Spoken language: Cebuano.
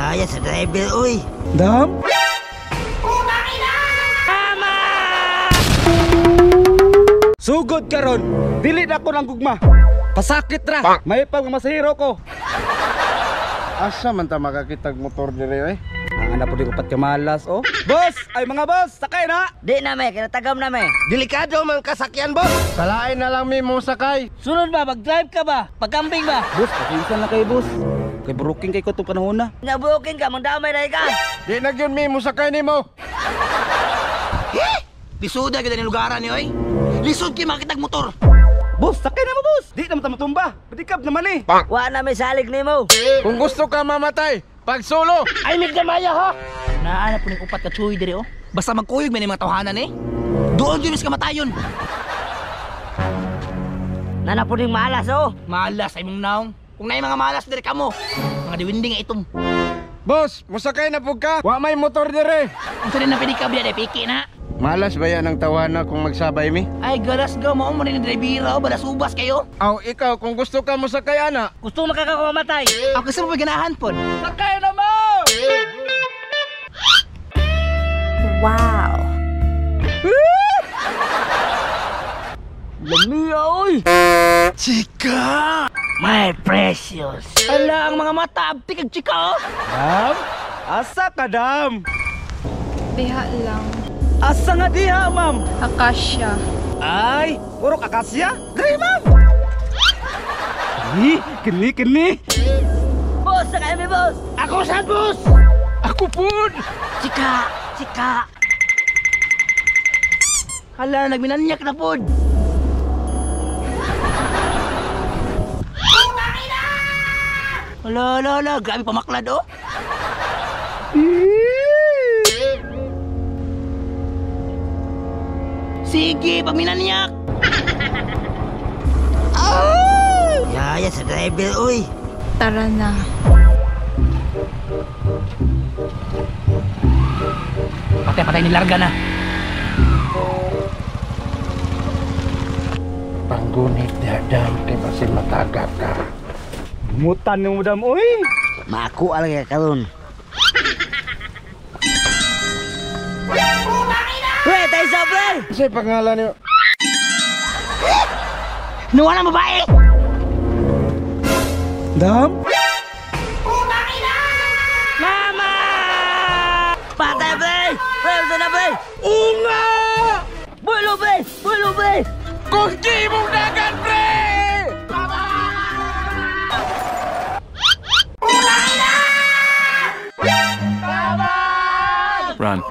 Yaya sa driver, uy. Dam? Mama! Sugod karon, dili na ko nang gugma. Pasakit ra, may pag masahiro ko. Asa man ta makakitag motor dire eh? Ang anak po di ko pat kamalas, oh. Boss! Ay mga boss, sakay na! Di na me, kinatagam na me. Delikado man kasakyan, boss. Salain na lang mi mo sakay. Sunod ba, mag-drive ka ba? Pagkambing ba? Boss, pasensya na kayo, boss. Kay broking kay ko itong panahon na. Nabuking ka, mandamay na ka. Di na gyud mi mo sakay nimo. Eh! Lisuda gyud ni lugaran ni oy. Lisod kay makitag motor. Boss, sakay na mo, boss! Di na matumba. Padikab naman eh. Wa na may salig nimo. Kung gusto ka mamatay, pagsulo. Ay migdamaya ha. Naa na po ning upat ka chuy dire oh. Basta magkuyog man ni mga tawhanan eh. Doon gyud mis kamatayon. Nana po ning malas, oh. Malas ay mong naong. Kung naay mga malas dire kamo. Mga diwinding nga itom. Boss, musakay na pud ka. Wa may motor dire. Unsa din na pedikab diya piki na. Malas ba yan ang tawana kung magsabay mi? Ay galas go mao mo ni drivera oh, balas ubas kayo. Aw, ikaw kung gusto ka mosakay ana. Gusto makakamamatay. Ako sa mo ganahan pod. Sakay na mo! Wow. Lamia, oy! Chika! My precious. Ala ang mga mata abtik ag chika oh. Dam? Asa ka, dam? Diha lang. Asa nga diha, ma'am? Akasya. Ay, puro akasya? Dre, ma'am! Kini, kini, kini! Boss, sakay mi, boss. Ako sa boss. Ako pud. Chika, chika. Hala nagminanyak na pod. Hala, hala, hala, grabe pamaklad oh. Sige, pagminanyak. Yaya sa driver, uy. Tara na. Patay, patay ni larga na. Panggunit dadam kay basin mataga ka. Mutan mo, dam, oy! Maku alagi ka karon. Pre, tayo sa pre! Kasi pangalan niyo. Nuwa na babae. Dam? Mama! Patay, pre! Pre, ito na, pre! Unga! Bulo, pre! Bulo, pre! Kung di mong dagan, pre! Run.